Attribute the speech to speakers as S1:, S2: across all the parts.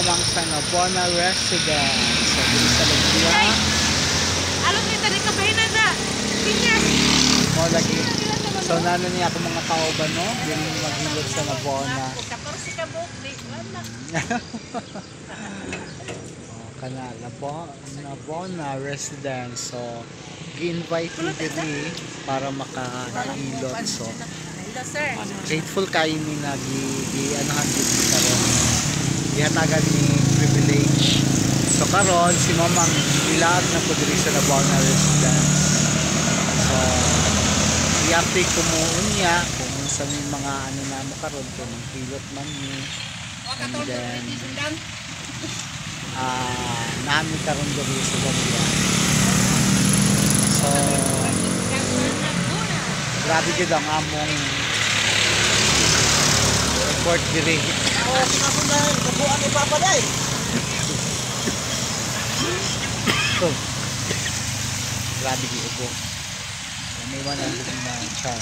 S1: Mamang sa Nabona Residence. So, diri sa Lumbia.
S2: Alam ni tadi ka bahinan sa Piñas.
S1: Mo lagi. So, nano niya ako mga kauban, no? Diri maghilot sa Nabona.
S2: 14 ka buok di wala.
S1: Oh, kana Nabona Residence. So, gi-invite mi diri para makahilot. So,
S2: Hello, sir.
S1: Grateful kayo ni na gi anuhan gid mi karon. Gihatagan ni privilege. So karon si Mamang ilaag na po diri sa Nabona Residence. So i-update ko mo unya kung unsa may mga ano na mo karon kay manghilot man ni. And then nami karon diri sa Gambia. So grabe gid ang among report diri.
S3: Oh, sinasundan, kabuan ni Papa day.
S1: Grabe gi ubo. May one ang na char.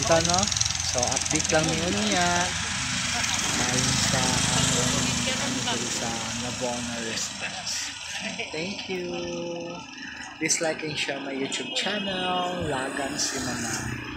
S1: Dito, no? So update lang ni niya. Ayon sa among diri sa Nabona Residence. Thank you. Please like and share my YouTube channel, Lagan si Mama.